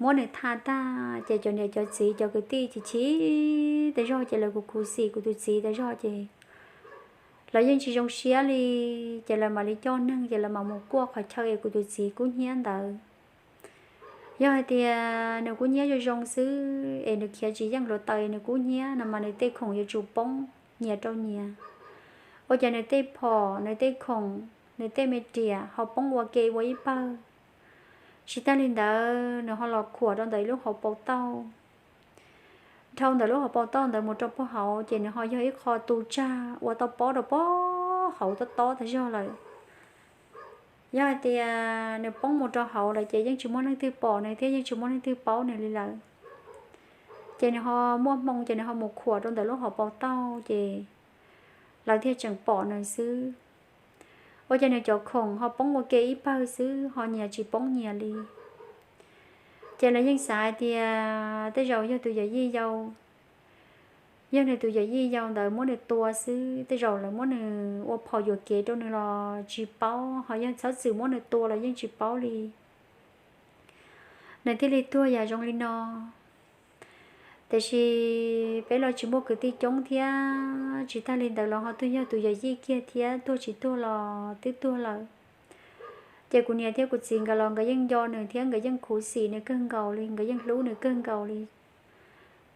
muab nws tha tag ces cov niam cov txiv cov kwv tij chim chim tag zog, ces lawv kuj khuv xim kuv tus txiv tag zog, ces lawv yeej tsis zoo siab li, ces lawv mam li coj neeg, ces lawv mam mus kuaj qhov chaw es kuv tus txiv kub hnyiab ntawd. Yog hais tias nws kub hnyiab zoo zoo xwb es nws khiav tsis yeej hluav taws es nws kub hnyiab no mas nws tej khoom yuav tsum poob nyias rau nyias, ua cas nws tej phom, nws tej khoom, nws tej me riam ho poob ua ke ua ib pawg. Tsis tag li ntawd nws ho los khuam rau ntawm ib lub hauv paus tauj. Dhau ntawm lub hauv paus tauj ntawd mus rau puag hauv ces nws ho yog ib qho tu tsag ua toj pob rau puag hauv tob tob tag zog lawm. Yog hais tias nws poob mus rau hauv lawm ces yeej tsis muaj leej twg pom nws thiab yeej tsis muaj leej twg paub nws li lawm. Ces nws ho muaj hmoo ces nws ho mus khuam rau ntawm lub hauv paus tauj ces lawv thiaj tseem pom nws xwb. Ua ces nws cov khoom ho poob ua ke ib pawg xwb, ho nyias tsis poob nyias li. Ces lawv yeej xav hais tias tej zaum yog tus yawm yij yau, yog nws tus yawm yij yau ntawd muab nws tua xwb, tej zaum lawv muab nws ua phom yuam kev rau nws los tsis paub, ho yog txhob txwm muab nws tua los yeej tsis paub li. Nws thiaj li tuag yam zoo li no. Tiam sis peb los tsis muaj kwv tij coob thiab, tsis tag li ntawd los ho twb yog tus yawm yij kiag thiab, tuag tsis tuag los twb tuag lawm. Ces kuv niam thiab kuv txiv nkawd los nkawd yeej nco nws thiab nkawd yeej khuv xim nws kawg nkaus li, nkawd yeej hlub nws kawg nkaus li.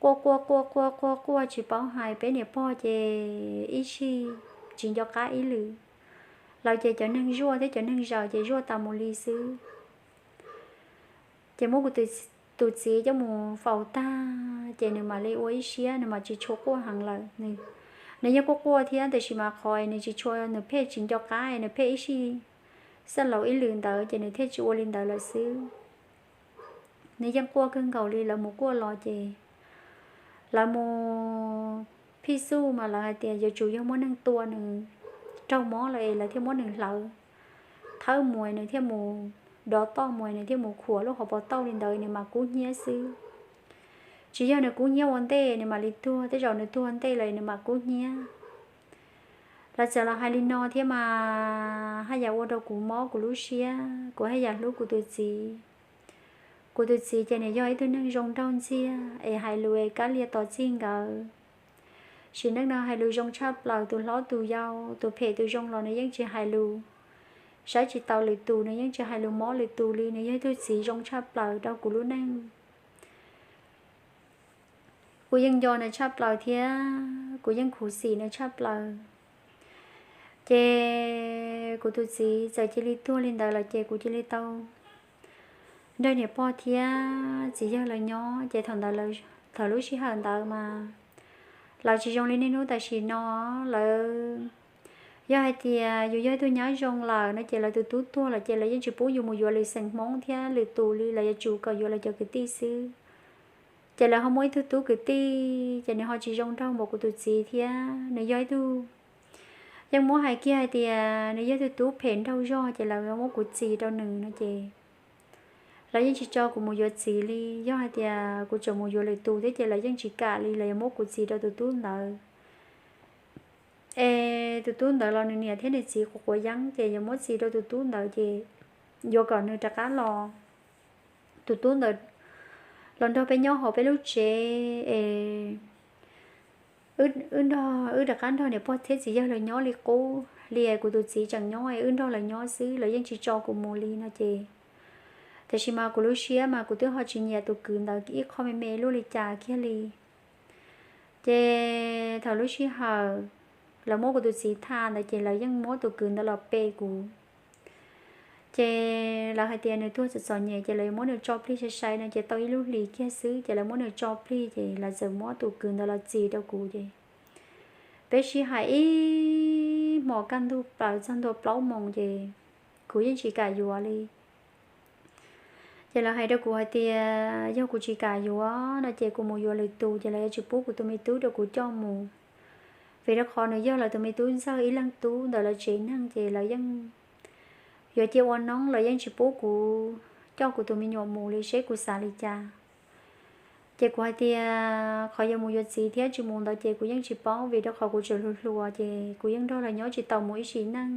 Quaj quaj quaj quaj quaj quaj tsis paub hais, peb niam pog ces ib sij tsis nco qab ib lwm. Lawv ces cov neeg zuaj thiab cov neeg zaws ces zuaj tas mus li xwb. Ces muab kuv tus txiv coj mus faus tag ces nws mam li ua ib siab, nws mam tsis tshua quaj heev lawm. Nws yeej quaj quaj thiab, tiam sis mas qhov nws tsis tshua, nws pheej tsis nco qab, nws pheej ib sij xaj laus ib lwm ntawd ces nws thiaj tsis ua li ntawd lawm xwb. Nws yeej quaj kawg nkaus li, lawv mus kuaj los ces lawv mus phij xuj mas lawv hais tias yuav tsum yog muaj neeg tua nws raug mob lawm es lawv thiaj muab nws hlawv thawb mus, nws thiaj mus dov toj mus, nws thiaj mus khuam lub hauv paus tauj li ntawd nws mam kub hnyiab xwb. Tsis yog nws kub hnyiab ua ntej nws mam li tuag, tej zaum nws tuag ua ntej lawm nws mam kub hnyiab. Lawv txawm los hais li no thiab mas haj yam ua rau kuv mob kuv lub siab, kuv haj yam hlub kuv tus txiv. Kuv tus txiv ces nws yog ib tug neeg zoo nraug ntxiag es hais lus es kab lias tos txij nkawm. Sim neej no hais lus zoo tshaj plaws, tus hlob tus yau, tus phem tus zoo los nws yeej tsis hais lus, saib tsis taus lwm tus, nws yeej tsis hais lus mob lwm tus li. Nws yog ib tug txiv zoo tshaj plaws rau kuv lub neej. Kuv yeej nco nws tshaj plaws thiab kuv yeej khuv xim nws tshaj plaws. Ces kuv tus txiv txawm cia li tuag li ntawd lawm ces kuv cia li tau nrog niam pog thiab txiv yawg lawv nyob. Ces thaum ntawd, thaum lub sij hawm ntawd mas lawv tsis zoo li niaj hnub tam sim no. Lawv, yog hais tias yus yog ib tug nyab zoo lawm no ces lawv tus tub tuag lawm ces lawv yeej tsis pub yus mus yuav lwm xeem Hmoob thiab lwm tus li, lawv yuav tsum kom yuav lawv cov kwv tij xwb. Ces lawv ho muaj ib tug tub kwv tij ces nws ho tsis zoo nraug npaum kuv tus txiv thiab. Nws yog ib tug, yeej muab hais kiag hais tias nws yog ib tug tub phem nraug zog ces lawv muab kuv txis rau nws no ces lawv yeej tsis tso kuv mus yuav txiv li. Yog hais tias kuv tseem mus yuav lwm tus thiab ces lawv yeej tsis kam li, lawv yuav muab kuv txis rau tus tub ntawd. Es tus tub ntawd los nws niam thiab nws txiv quav quav yeeb ces yuav muab txis rau tus tub ntawd ces yuav kom nws rov qab los, tus tub ntawd los nrog peb nyob hauv peb lub tsev es Wb nrog, wb rov qab nrog niam pog thiab txiv yawg lawv nyob li qub li, kuv tus txiv tseem nyob, wb nrog lawv nyob xwb, lawv yeej tsis tso kuv mus li no ces, tiam sis mas kuv lub siab mas kuv twb ho tsis nyiam tus kwv ntawd ib qho me me luaj li cas kiag li. Ces thaum lub sij hawm lawv muab kuv tus txiv tha ntawd ces lawv yeej muab tus kwv ntawd los pe kuv. Ces lawv hais tias nws tuag txom txom nyem ces lawv yuav muab nws tso plig sai sai no ces tau ib lub hlis kiag xwb ces lawv muab nws tso plig ces lawv txawm muab tus kwv ntawd los txis rau kuv ces peb sib hais ib hmos kaj ntug plaws txog ntua plaub moos ces kuv yeej tsis kam yuav li. Ces lawv hais rau kuv hais tias yog kuv tsis kam yuav no ces kuv mus yuav lwm tus ces lawv yuav tsis pub kuv tus me tub rau kuv coj mus, vim rau qhov nws yog lawv tus me tub ntxawg ib leeg tub ntawm lawv tsev neeg ces lawv yeej yuav cia ua noob, lawv yeej tsis pub kuv coj kuv tus me nyuam mus li seb kuv xav li cas. Ces kuv hais tias qhov yuav mus yuav txiv thiab tsis mus ntawd ces kuv yeej tsis paub, vim rau qhov kuv tseem hluas hluas ces kuv yeej nrog lawv nyob tsis tau mus ib sim neej.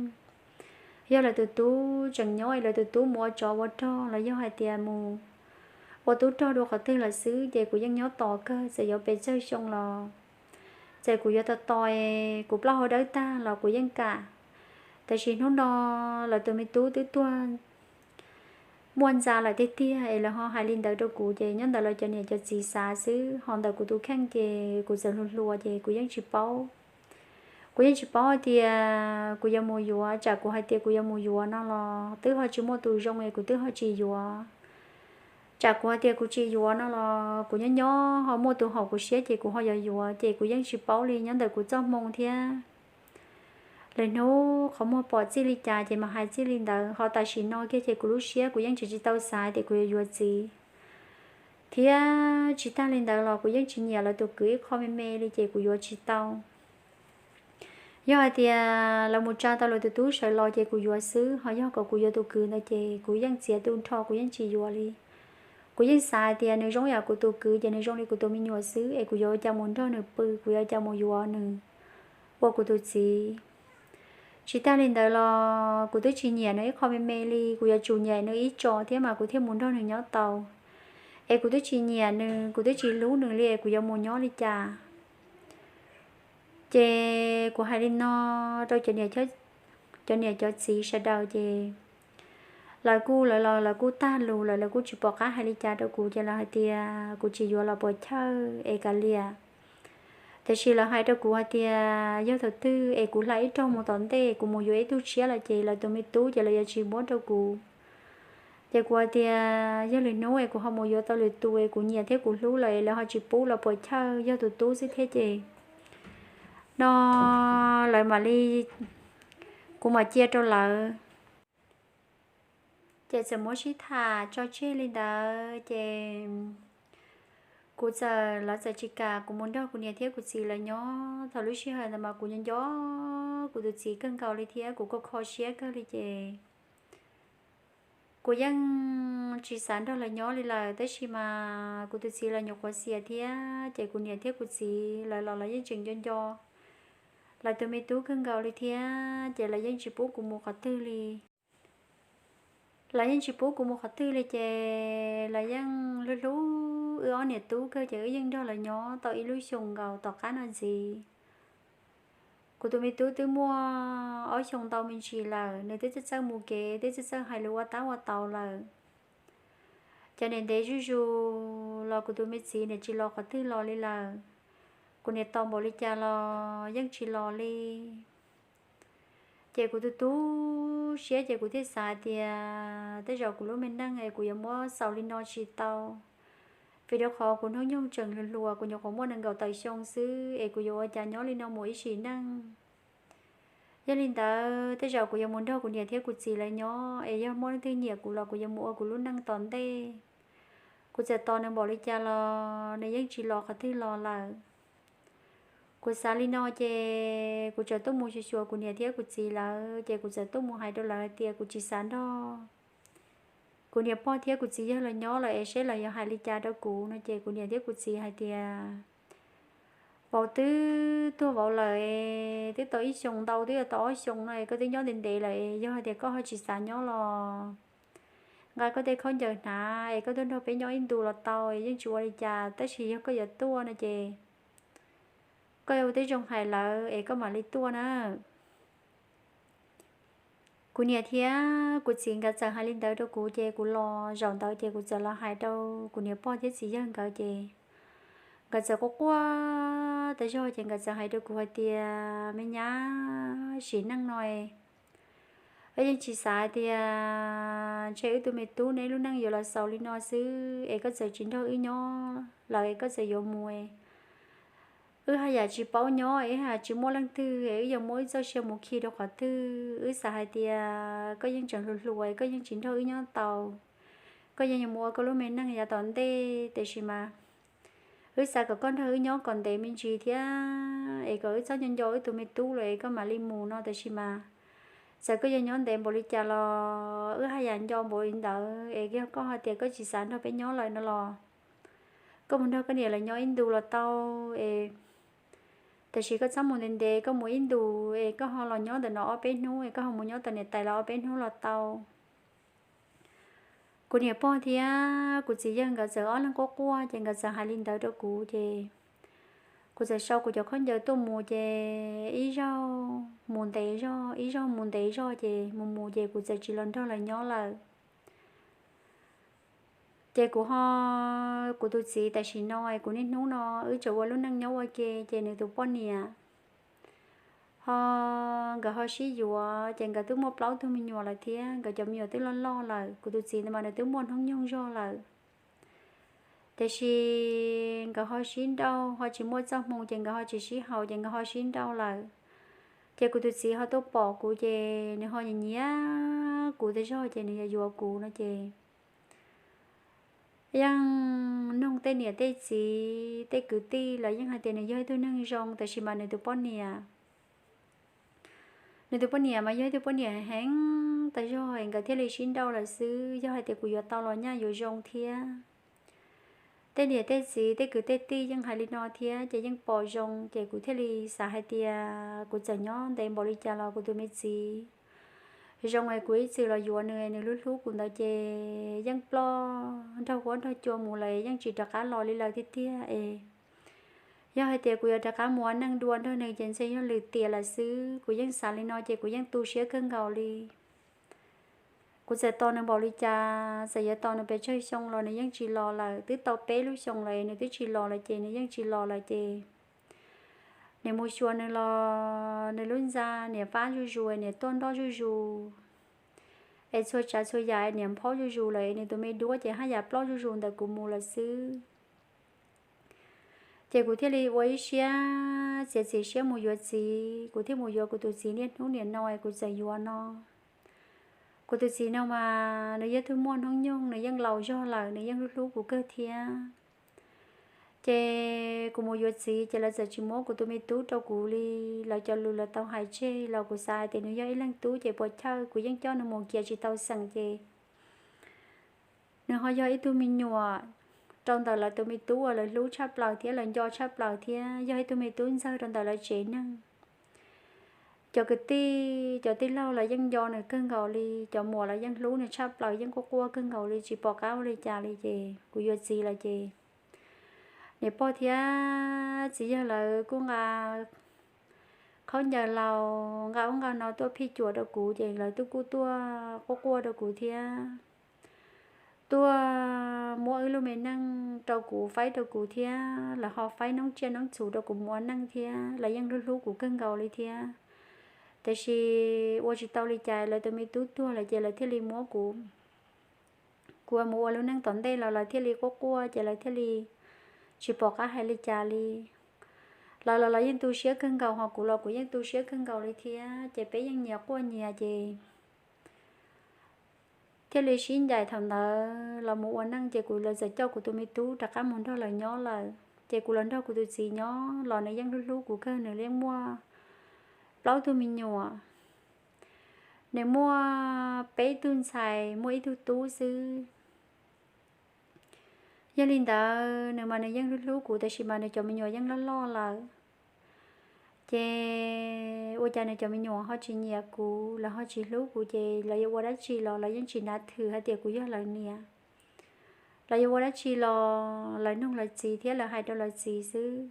Yog lawv tus tub tseem nyob es lawv tus tub mus ua tsov ua rog los yog hais tias mus ua tub rog dua qhov twg lawm xwb ces kuv yeej nyob tos kawg, txawm yuav pes tsawg xyoo los txawm kuv yuav tos tos es kuv plaub hau dawb tag los kuv yeej kam. Tiam sis hnub no lawv tus me tub twb tuag muaj ntxa lawm tiag tiag es lawv ho hais li ntawd rau kuv ces nyob ntawm lawv cov niam cov txiv xav xwb, ho ntawm kuv tus kheej ces kuv txawm hluas hluas ces kuv yeej tsis paub. Kuv yeej tsis paub hais tias kuv yuav mus yuav, tsam kuv hais tias kuv yuav mus yuav no los twb ho tsis muaj tus zoo es kuv twb ho tsis yuav. Tsam kuv hais tias kuv tsis yuav no los kuv nyob nyob ho muaj tus haum kuv siab ces kuv ho yuav yuav, ces kuv yeej tsis paub li nyob ntawm kuv txoj hmoo thiab. Lwm hnub qhov muag pom txij li cas ces mam hais txij li ntawd, ho tam sim no kiag ces kuv lub siab kuv yeej tsis tsis tau xav tias kuv yuav yuav txiv, thiab tsis tag li ntawd los kuv yeej tsis nyiam lawv tus kwv ib qho me me li ces kuv yuav tsis tau. Yog hais tias lawv mus tsa tau lawv tus tub sawv los ces kuv yuav xwb, ho yog kom kuv yuav tus kwv ntawd ces kuv yeej txiav tu nrho kuv yeej tsis yuav li. Kuv yeej xav hais tias nws zoo yam kuv tus kwv ces nws zoo li kuv tus me nyuam xwb es kuv yuav ua cas mus nrog nws pw, kuv yuav ua cas mus yuav nws ua kuv tus txiv. Tsis tag li ntawd los kuv twb tsis nyiam nws ib qho me me li, kuv yuav tsum nyiam nws ib tso thiab mas kuv thiaj mus nrog nws nyob tau. Es kuv twb tsis nyiam nws, kuv twb tsis hlub nws li es kuv yuav mus nyob li cas? Ces kuv hais li no rau cov niam cov txiv sawv daws ces lawv kuj, lawv los lawv kuj tag lus lawm, lawv kuj tsis pom qab hais li cas rau kuv ces lawv hais tias kuv tsis yuav los puas chawj es kav liam. Tiam sis lawv hais rau kuv hais tias yog thaum twg es kuv hla ib rog mus tom ntej kuv mus yuav ib tug tshiab lawm ces lawv tus me tub ces lawv yuav tsis muab rau kuv. Ces kuv hais tias yog lwm hnub es kuv ho mus yuav tau lwm tus es kuv nyiam thiab kuv hlub lawm es lawv ho tsis pub los puas chawj, yog tus tub xwb thiab ces no lawv mam li, kuv mam cia rau lawv. Ces txawm muab sib tham tso tseg li ntawd ces kuv txawm, lawv txawm tsis kam kuv mus nrog kuv niam thiab kuv txiv lawv nyob. Thaum lub sij hawm ntawd mas kuv nco nco kuv tus txiv kawg nkaus li thiab kuv kuj kho siab kawg li ces kuv yeej tsis xav nrog lawv nyob li lawm, tab sis mas kuv tus txiv lawv nyuam qhuav xiam thiab ces kuv niam thiab kuv txiv lawv los lawv yeej tseem nco nco lawv tus me tub kawg nkaus li thiab ces lawv yeej tsis pub kuv mus qhov twg li. Lawv yeej tsis pub kuv mus qhov twg li ces lawv yeej hlub hlub wb ob niam tub kawg ces wb yeej nrog lawv nyob tau ib lub xyoos nkaus tom qab no ntxiv. Kuv tus me tub twb muaj ob xyoos ntau me ntsis lawm, nws twb txawj txawj mus kev, twb txawj txawj hais lus ua tab ua tau lawm. Cov niam ntev zuj zus los kuv tus me txiv niam tsis los qhov twg los li lawm. Kuv niam tos npaum li cas los yeej tsis los li. Ces kuv tu tu siab ces kuv thiaj xav hais tias tej zaum kuv lub me neej es kuv yuav muab xaus li no tsis tau, vim rau qhov kuv hnub nyoog tseem hluas hluas, kuv nyuam qhuav muaj nees nkaum tawm xyoo xwb es kuv yuav ua cas nyob li no mus ib sim neej. Yog li ntawd tej zaum kuv yuav mus nrog kuv niam thiab kuv txiv lawv nyob es yog muaj leej twg nyiam kuv los kuv yuav mus ua kuv lub neej tom ntej. Kuv txawm tos nws npaum li cas los nws yeej tsis los qhov twg los lawm. Kuv xav li no ces kuv txawm tuaj mus xyuas xyuas kuv niam thiab kuv txiv lawv ces kuv txawm tuaj mus hais rau lawv hais tias kuv tsis xav nrog kuv niam pog thiab kuv txiv yawg lawv nyob lawm es seb lawv yuav hais li cas rau kuv no ces kuv niam thiab kuv txiv hais tias vauv twb tuag vauv lawm, twb tau ib xyoos ntau twb yuav tau ob xyoos no es koj twb nyob ntev ntev lawm es yog hais tias koj ho tsis xav nyob los nqa koj tej khaub ncaws hnav es koj tuaj nrog peb nyob ib ntus los tau es yeej tsis ua li cas, tab sis yog koj yuav tuaj no ces koj yuav ua tib zoo hais lawv es koj mam li tuaj na. Kuv niam thiab kuv txiv nkawd txawm hais li ntawd rau kuv ces kuv los zaum ntawd ces kuv txawm los hais rau kuv niam pog thiab txiv yawg nkawd ces nkawd txawm quaj quaj tas zog ces nkawd txawm hais rau kuv hais tias, me nyab, sim neej no wb yeej tsis xav hais tias ntshe wb tus me tub neb lub neej yuav los xaus li no xwb es koj txawm tsis nrog wb nyob lawm es koj txawm yuav mus. Wb haj yam tsis paub nyob es haj yam tsis muaj leej twg es wb yuav muab wb txoj sia mus khi rau qhov twg. Wb xav hais tias koj yeej tseem hluas hluas es koj yeej tsis nrog wb nyob tau, koj yeej yuav mus ua koj lub me neej yav tom ntej, tiam sis mas wb xav kom koj nrog wb nyob kom ntev me ntsis thiab es kom wb txhob nco nco wb tus me tub lawm es koj mam li mus no, tiam sis mas txawm koj yuav nyob ntev npaum li cas los wb haj yam nco npaum li ntawd es yog koj hais tias koj tsis xav nrog peb nyob lawm no los koj mus nrog koj niam lawv nyob ib ntus los tau es, tiam sis koj txhob mus ntev ntev, koj mus ib ntus es koj ho los nyob ntawm no ob peb hnub es koj ho mus nyob tom niam tais lawv ob peb hnub los tau. Kuv niam pog thiab kuv txiv yawg nkawd txawm ob leeg quaj quaj ces nkawd txawm hais li ntawd rau kuv ces kuv txawm sau kuv cov khaub ncaws tuaj mus ces ib zaug mus ntev zog, ib zaug mus ntev zog ces mus mus ces kuv txawm tsis los nrog lawv nyob lawm. Ces kuv ho, kuv tus txiv tam sim no es kuv niaj hnub no wb tseem ua lub neej nyob ua ke ces nws tus poj niam ho, nkawd ho sib yuav ces nkawd twb muaj plaub tug me nyuam lawm thiab nkawd cov me nyuam twb loj loj lawm. Kuv tus txiv ntawd mas nws twb muaj hnub nyoog zog lawm. Tiam sis nkawd ho sib nrauj ho tsis muaj txoj hmoo ces nkawd ho tsis sib haum ces nkawd ho sib nrauj lawm. Ces kuv tus txiv ho tuaj pom kuv ces nws ho nyiam nyiam kuv tas zog ces nws yuav yuav kuv no ces yeej noog tej niam tej txiv tej kwv tij los yeej hais tias nws yog ib tug neeg zoo, tiam sis mas nws tus poj niam, nws tus poj niam mas yog ib tug poj niam heev tas zog es nkawd thiaj li sib nrauj lawm xwb. Yog hais tias kuv yuav tau los nyaj yuav zoo thiab. Tej niam tej txiv tej kwv tej tij yeej hais li no thiab ces yeej pom zoo ces kuv thiaj li xav hais tias kuv txawm nyob ntev npaum li cas los kuv tus me txiv zoo es kuv ib txwm los yuav nws, nws hlub hlub kuv ntawd ces yeej ploj nrog huab nrog cua mus lawm yeej tsis rov qab los li lawm tiag tiag es yog hais tias kuv yuav rov qab mus ua neej dua nrog nws ces ntshe yog lwm tiam lawm xwb. Kuv yeej xav li no ces kuv yeej tu siab kawg nkaus li. Kuv txawm tos nws npaum li cas, txawm yuav tos nws pes tsawg xyoo los nws yeej tsis los lawm, twb tau peb lub xyoo lawm nws twb tsis los lawm ces nws yeej tsis los lawm ces niam mus xyuas nws los nws lub ntxa niam fab zuj zus, niam tuaj nroj zuj zus, es txhua tsav txhua yam niam nphob zuj zus lawm, nws tus me duab ces haj yam ploj zuj zus ntawm kuv mus lawm xwb. Ces kuv thiaj li ua ib siab txiav txim siab mus yuav txiv, kuv thiaj mus yuav kuv tus txiv niaj hnub niam no es kuv txawm yuav no. Kuv tus txiv no mas nws yog tug muaj hnub nyoog, nws yeej laus zog lawm, nws yeej hlub hlub kuv kawg thiab. Ces kuv mus yuav txiv ces lawv txawm tsis muab kuv tus me tub rau kuv li. Lawv cov lus lawv tau hais tseg los kuv xav hais tias nws yog ib leeg tub ces puas chawj, kuv yeej coj nws mus kiav tsis tau xeem ces nws ho yog ib tug me nyuam rau ntawm lawv tus me tub uas lawv hlub tshaj plaws thiab lawv nco tshaj plaws thiab yog ib tug me tub ntxawg rau ntawm lawv tsev neeg. Cov kwv tij cov tij laug los yeej nco nws kawg nkaus li, cov muam los yeej hlub nws tshaj plaws, yeej quaj quaj kawg nkaus li tsis pom qab ua li cas li ces kuv yuav txiv lawm ces niam pog thiab txiv yawg lawv kuj nqa khaub ncaws laus nqa ub nqa no tuaj phij cuam rau kuv ces lawv twb kuj tuaj quaj quaj rau kuv thiab tuaj muab wb lub me neej rau kuv faib rau kuv thiab lawv ho faib noob tsiaj noob txhuv rau kuv mus ua neej thiab lawv yeej hlub hlub kuv kawg nkaus li thiab. Tiam sis ua tsis tau li cas lawv tus me tub tuag lawm ces lawv thiaj li muab kuv, kuv mus ua lub neej tom ntej los lawv thiaj li quaj quaj ces lawv thiaj li tsis pom qab hais li cas li. Lawv los lawv yeej tu siab kawg nkaus ho kuv los kuv yeej tu siab kawg nkaus li thiab ces peb yeej nyias quaj nyias ces thiaj li sib ncaim thaum ntawd los mus ua neej ces kuv, lawv txawm coj kuv tus me tub rov qab mus nrog lawv nyob lawm ces kuv los nrog kuv tus txiv nyob los nws yeej hlub hlub kuv kawg, nws yeej muaj plaub tug me nyuam, nws muaj peb tug ntxhais muaj ib tug tub xwb. Yog li ntawd nws mas nws yeej hlub hlub kuv tab sis mas nws cov me nyuam yeej loj loj lawm ces ua cas nws cov me nyuam ho tsis nyiam kuv, lawv ho tsis hlub kuv ces lawv yuav ua dab tsi los lawv yeej tsis nav thwm hais tias kuv yog lawv niam. Lawv yuav ua dab tsi los lawv nug lawv txiv thiab lawv hais rau lawv txiv xwb.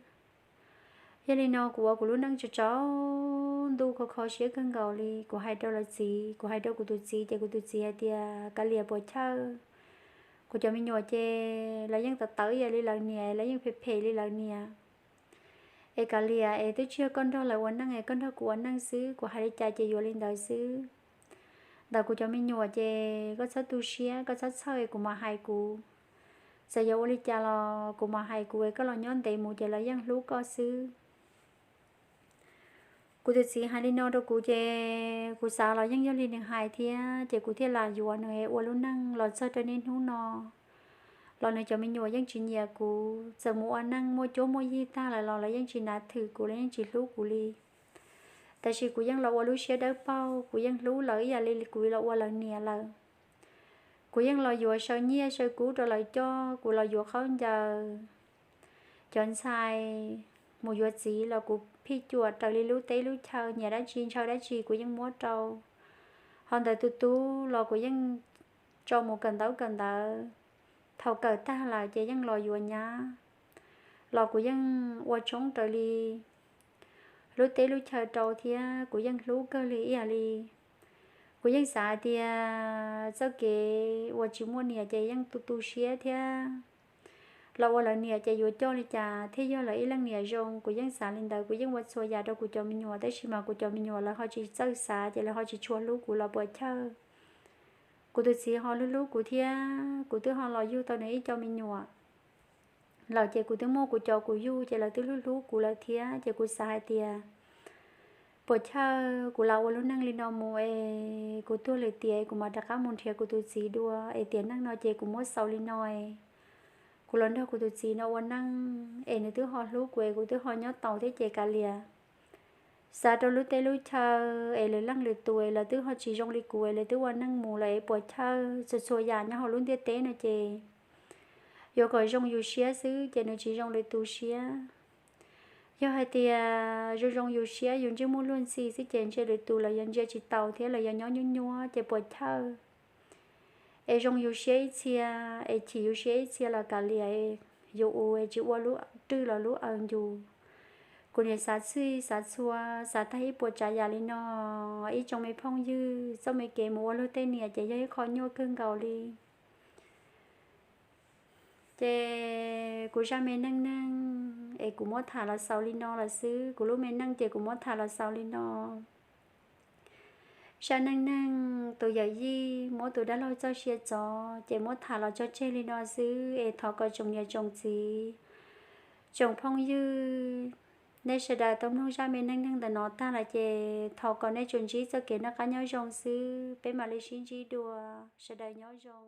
Yog li no kuv ua kuv lub neej tsaus ntuj kho kho siab kawg nkaus li. Kuv hais rau lawv txiv, kuv hais rau kuv tus txiv ces kuv tus txiv hais tias, Kav liam, puas chawj, kuv cov me nyuam ces lawv yeej tawv tawv ib yam li lawv niam, lawv yeej phem phem li lawv niam. Es kav liam, es twb tsis yog koj nrog lawv ua neej es koj nrog kuv ua neej xwb, kuv hais li cas ces yuav li ntawd xwb. Ntawm kuv cov me nyuam ces koj txhob tu siab, koj txhob txhawj, kuv mam hais kuv. Txawm yuav ua li cas los kuv mam hais kuv, koj los nyob ntev mus ces lawv yeej hlub koj xwb. Kuv tus txiv hais li no rau kuv ces kuv xav los yeej yog li nws hais thiab, ces kuv thiaj lam yuav nws ua lub neej los txog rau niaj hnub no. Los nws cov me nyuam yeej tsis nyiam kuv, txawm mus ua neej muaj cuab muaj yig tag lawm los lawv yeej tsis nav thwm kuv, lawv yeej tsis hlub kuv li. Tab sis kuv yeej los ua lub siab dawb paug, kuv yeej hlub lawv ib yam li kuv los ua lawv niam lawm. Kuv yeej los yuav saw nyiaj saw kub rau lawv coj, kuv los yuav khaub ncaws, cov ntxhais, mus yuav txiv los kuv phij cuam raws li lub teb lub chaw, nyiam dab tsi ntshaw dab tsi kuv yeej muab rau. Ho ntawm tus tub los kuv yeej tso mus kawm ntaub kawm ntawv. Thaum kawm tag lawm ces yeej los yuav nyab, los kuv yeej ua tshoob raws li lub teb lub chaw rau thiab kuv yeej hlub kawg li ib yam li. Kuv yeej xav hais tias txoj kev uas tsis muaj niam ces yeej tu tu siab thiab, los ua lawv niam ces yuav coj li cas thiaj yog lawv ib leej niam zoo. Kuv yeej xav li ntawd, kuv yeej ua txhua yam rau kuv cov me nyuam, tab sis mas kuv cov me nyuam lawv ho tsis txawj xav ces lawv ho tsis tshua hlub kuv los puas chawj. Kuv tus txiv ho hlub hlub kuv thiab, kuv twb ho los yug tau nws ib co me nyuam lawm ces kuv twb muaj kuv cov kuv yug ces lawv twb hlub hlub kuv lawm thiab. Ces kuv xav hais tias puas chawj, kuv lam ua lub neej li no mus es kuv tuag lawm tiag kuv mam rov qab mus nrhiav kuv tus txiv dua, es tiam neej no ces kuv muab xaus li no es kuv los nrog kuv tus txiv no ua neej es nws twb ho hlub kuv es kuv twb ho nyob taus thiab ces kav liam. Xav rau lub teb lub chaw es lwm leej lwm tus es lawv twb ho tsis zoo li kuv es lawv twb ua neej mus lawm es puas chawj. Txhua txhua yam nyob hauv lub ntiaj teb no ces yuav kom zoo yus siab xwb ces nws tsis zoo lwm tus siab. Yog hais tias zoo zoo yus siab, yus ntsej muag luag ntxhi xwb ces ntshe lwm tus lawv yuav ntsia tsis taus thiab lawv yuav nyob nyuab nyuab ces puas chawj. Es zoo yus siab ib txhia, es chim yus siab ib txhia los kav liam, yus ua es tsis ua lub rwj los lub aws yus. Kuv niam xav txhij xav txhua, xav tag ib puas tsav yam li no. Ib tsoom me phooj ywg, txoj me kev mus ua luag tej niam ces yog ib qho nyuaj kawg nkaus li. Ces kuv zaj me neej neeg es kuv muab tham los xaus li no lawm xwb. Kuv lub me neej ces kuv muab tham los xaus li no. Zaj neej neeg tus yawm yij muab tus dab laug txoj sia txov ces muab tham los tso tseg li no xwb es thov kom tsoom niam tsoom txiv, tsoom phooj ywg, nej sawv daws tau mloog zaj me neej neeg ntawm no tag lawm ces thov kom nej tsuas ntsib txoj kev noj qab nyob zoo xwb, peb mam li sib ntsib dua, sawv daws nyob zoo.